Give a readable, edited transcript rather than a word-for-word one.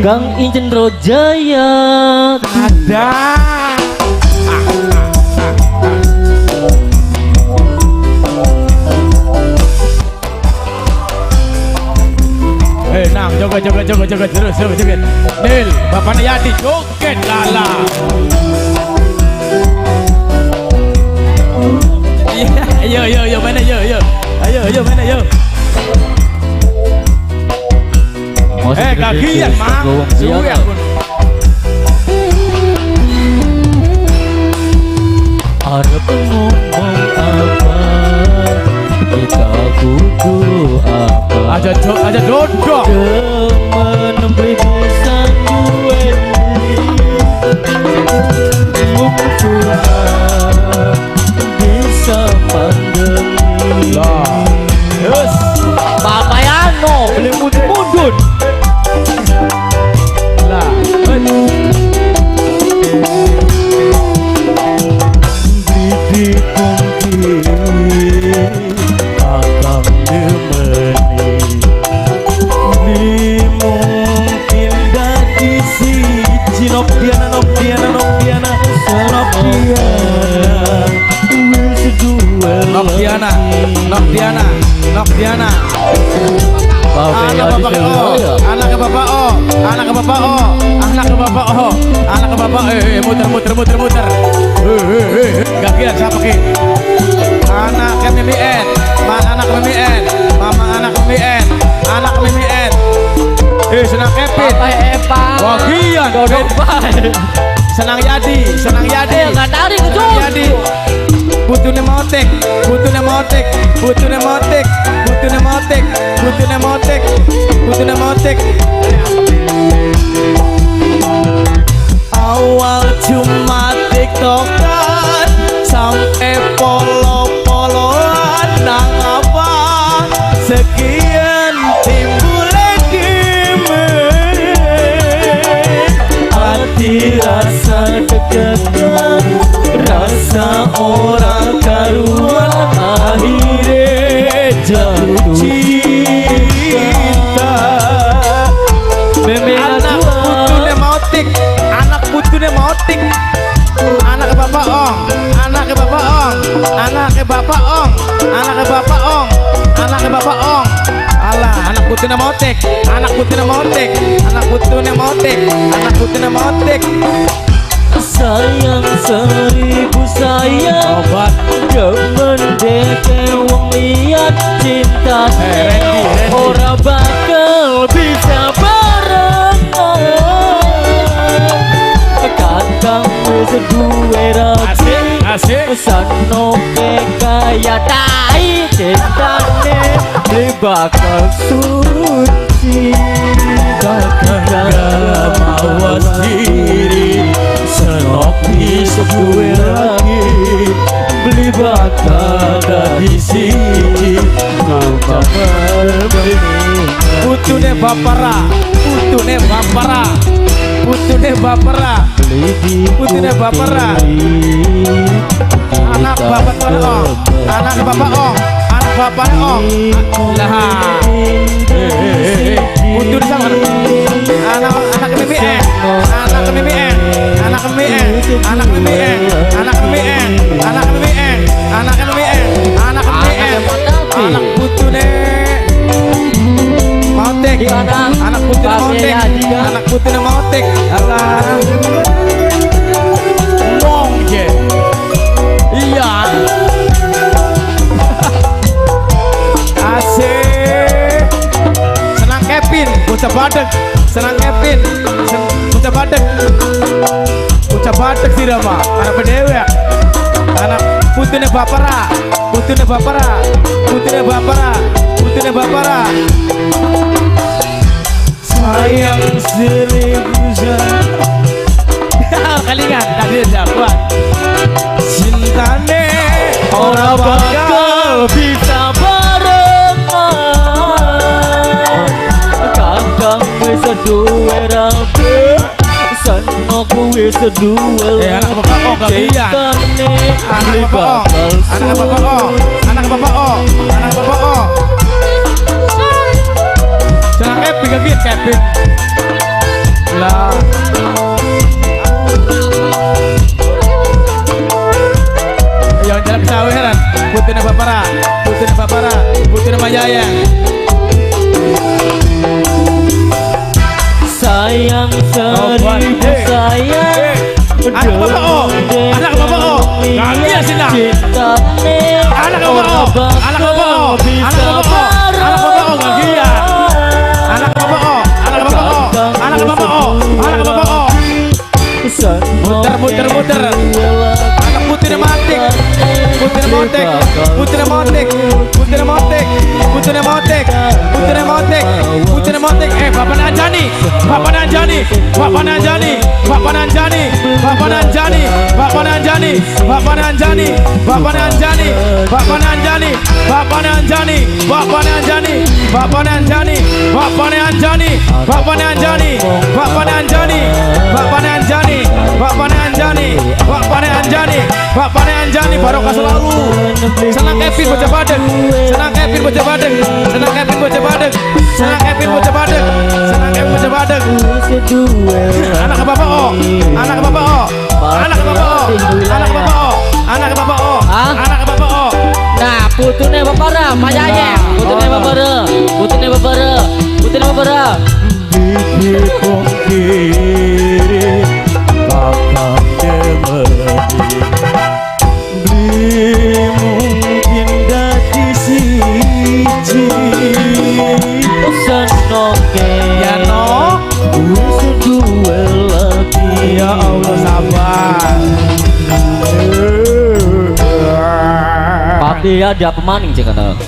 Gang Incendro Jaya. Ada. Nang joget joget joget joget terus joget joget. Nil, bapaknya Yadi joget lala. Iya, yo yo yo mana yo yo. Ayo yo mana yo. Kagian mang. Suwe aku. Arep ngomong apa? Kita kudu apa? Aja aja dodok. Demen beli bisa duweni. Bisa pandemi. Lah. Terus Papayano beli mundut. Lah. Nopdiana, Nopdiana, Nopdiana, Nopdiana, Nopdiana, Nopdiana. Anak bapak O, anak bapak O, anak bapak O, anak bapak O, anak bapak E, muter muter muter muter. Gak kira siapa ki? Anak Mimi N, anak Mimi N, mama anak Mimi N, anak Mimi N. Senang Kevin. Wagian. Senang Yadi, senang Yadi. Senang Yadi. Putune motek, putune motek, putune motek, putune motek, putune motek, putune motek. Awal cuma tiktokan sampai polo-poloan nang apa sekian timbul hati rasa deg-degan, rasa orang karuan, akhirnya jatuh cinta. Anak putune motik, anak putune motik, anak bapak ong, anak bapak ong, anak bapak ong, anak bapak ong, anak bapak ong. Alah, anak putune motik, anak putune motik, anak putune motik, anak putune motik. Sayang seribu sayang, obat demen deke wong liat, cinta ora bakal bisa barengan. Kakang wis duwe rabi, asik sanoke kaya tai, cintane beli bakal suci. Kakang mawas diri, senok duwe lagi, beli bakal dadi siji. Putune bapara, putune bapara, putune bapara, putune bapara. Anak bapak ong, anak bapak ong, anak bapak ong. Lah, putune sama anak anak Mimi N, anak Mimi N, anak Mimi N, anak Mimi N, anak Mimi N, anak Mimi N, anak Mimi N, anak Mimi N, anak putune motek, anak putune motek, anak putune motek. Alah, mong je, iya. Asik. Senang Kevin, bocah badek. Senang Kevin, bocah badek, bocah badek sih Rama, anak dewe, anak putune bapara, putune bapara, putune bapara, putune bapara. Sayang seribu sayang. Kalingan tadi dapat. Cintane ora bakal bisa barengan. Kakang wis duwe rabi, senok wis duwe. Anak bapak ong kagian. Anak bapak ong, anak bapak ong, anak bapak ong, anak bapak ong. Senang Kevin kagian Kevin. Lah. Yang jalan kesaweran, putih Bapara, putih Bapara, putih Majaya. Sayang seribu sayang. Anak bapak oh, anak bapak oh, iya sih nah. Anak bapak oh, anak bapak oh, anak bapak oh, anak bapak oh, iya. Anak bapak oh, anak bapak oh, anak bapak oh, anak bapak oh. Muter muter muter. Anak putih motik, putih motik, putih motik, putih motik, putih motik, putih motik, putih motik. Bapak Nanjani, Bapak Nanjani, Bapak Nanjani, Bapak Nanjani, Bapak Nanjani, Bapak Nanjani, Bapak Nanjani, Bapak Nanjani, Bapak Nanjani, Bapak Nanjani, Bapak Nanjani, Bapak Nanjani, Bapak Nanjani, Bapak Nanjani, Bapak Nanjani, Bapak Nanjani, Bapak Nanjani, Bapak Nanjani, Bapak Nanjani, barokah selalu. Senang Kevin bocah Badeng, senang Kevin bocah Badeng, senang Kevin bocah Badeng, senang Kevin bocah Badeng, senang Kevin bocah Badeng. Anak bapak oh, anak bapak oh, anak bapak oh, anak bapak oh, anak bapak oh, anak bapak oh. Nah, putune bapak ra, Majaya, putune bapak ra, putune bapak ra, putune bapak ra. Gigi pungkiri bakal demeni beli mungkin dadi siji Senoke ya no wis duwe lagi. Ya Allah sabar. Pasti ada pemaning cek kana.